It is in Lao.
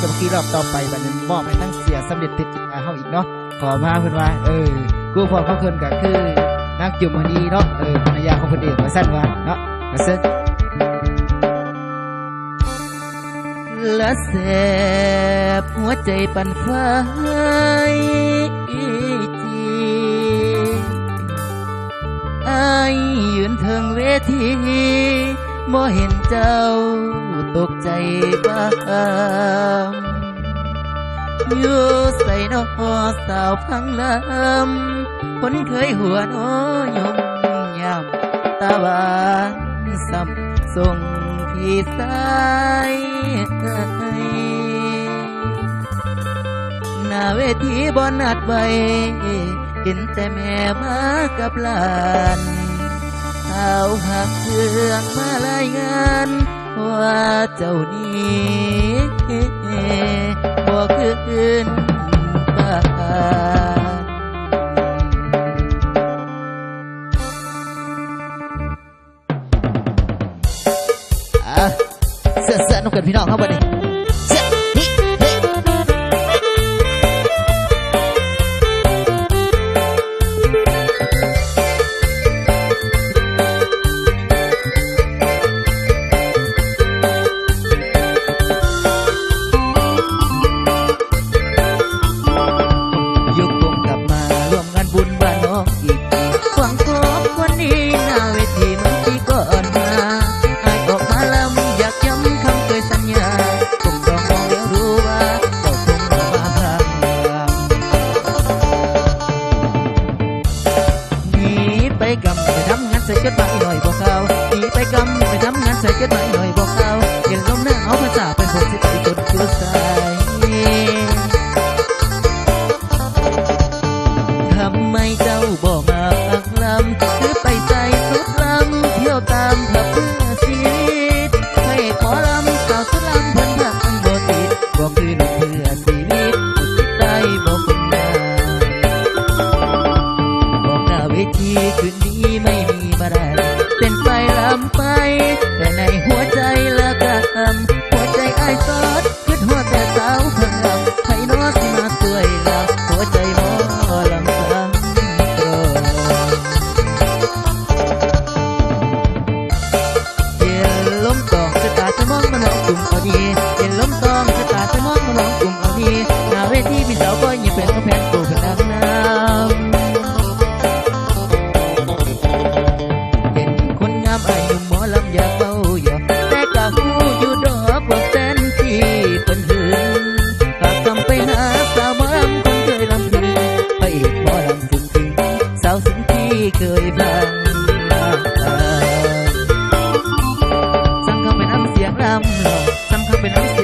ສາມັກຄີລອບຕໍ່ໄປ ບັດນີ້ມອບໃຫ້ທາງເສຍສຳເລັດເພັດເຮົາອີກເນາະ. ຂໍມາເພິ່ນວ່າ ເອີ ຄູ່ຄອງຂອງເພິ່ນກໍຄືນາງຈຸມມະນີເນາະ ເອີ ພັນລະຍາຂອງເພິ່ນເອງ ວ່າຊັ້ນວ່າເນາະ ກໍເຊີນ. ລະແສບຫົວໃຈປານໄຟຈີ ອ້າຍຢືນເທິງເວທີ ບໍ່ເຫັນເຈົ້າຕົກໃຈປາມ ຢູ່ໃສນໍສາວຟັງລຳ ຄົນເຄີຍຫົວນໍຍົມຍາມ ຕາຫວານສ່ຳສົ່ງພີ່ຊາຍ ໜ້າເວທີບໍ່ນັດໄວ້ ເຫັນແຕ່ແມ່ມາກັບຫຼານ ຂ່າວຫາກເຄື່ອງມາລາຍງານ ວ່າເຈົ້ານີ້ບໍ່ຄືອື່ນປານ. ອ່ະ ເຊະໆ ນຳກັນພີ່ນ້ອງເຮົາບັດນີ້ ເຊະ ເຮ ເຮ. ຍົກວົງກັບມາຮ່ວມງານບຸນບ້ານນ້ອງອີກທີ ຄວາມຄອບຄົວນີ້ ໜ້າເວທີເມືອງທີ່ກ່ອນມາ ອ້າຍອອກມາລຳ ຢາກຢ້ຳຄຳເຄີຍສັນຍາ ຄົງຕ້ອງມອງແລວຮູ້ວ່າ ເຈົ້າຄົງມາພາ ໜີໄປກຳໄປທຳງານໃສ່ຈົດໝາຍໜ້ອຍບໍ່ຂ່າວ ໜີໄປກຳໄປທຳງານໃສ່ຈົດໝາຍໜ້ອຍບໍ່ຂ່າວ ເຫັນລົມໜາວພາສາເປັນຄົນຊິໄປຄົນຄືສາຍ ທຳໄມເຈົ້າບໍ່ມາຟັງລຳ ຄືໄປໃສ່ສຸດລຳ ທ່ຽວຕາມຜັບເພື່ອຊີວິດ ໃຫ້ໝໍລຳສາວສຸດລຳເພິ່ນພັກບໍ່ຕິດ ບໍ່ຄືໜຸ່ມເພື່ອ ຊີວິດ ຜູ້ຊິໄດ້ບໍ່ຄົນງາມ ອອກໜ້າເວທີຄືນນີ້ໄມ່ມີມາໄດ້ ເຕັ້ນໄປລຳໄປ ແຕ່ໃນຫົວໃຈລະກຳ ຫົວໃຈອ້າຍສອດ ຄິດຮອດແຕ່ສາວພັງລຳ ໃຜນໍຊິມາຊ່ວຍລາ ຫົວໃຈໝໍລຳສັງກອນ. ເຢັນລົມຕອງສາຍຕາຈະມອງມານອງກຸ່ມເອົາດີ ເຢັນລົມຕອງສາຍຕາຈະມອງມານອງກຸ່ມເອົາດີ ໜ້າເວທີມີສາວບອຍຍິງແພນກໍແພນໂກເພິ່ນນາງນຳ ເຫັນຄົນງາມອາຍໜຸ່ມໝໍລຳຢາກເວົ້າຢອກ ແຕ່ກະຮູ້ຢູ່ດອກວ່າແຟນທີ່ເພິ່ນຫຶງ ຝາກຄຳໄປຫາສາວໝໍລຳຄົນເຄີຍລຳເພິງ ພະເອກໝໍລຳສຸດ ສາວສຸນທີ່ເຄີຍພັງ ສ່ຳຄຳໄປນຳສຽງລຳຮ້ອງ ສ່ຳຄຳໄປນຳສ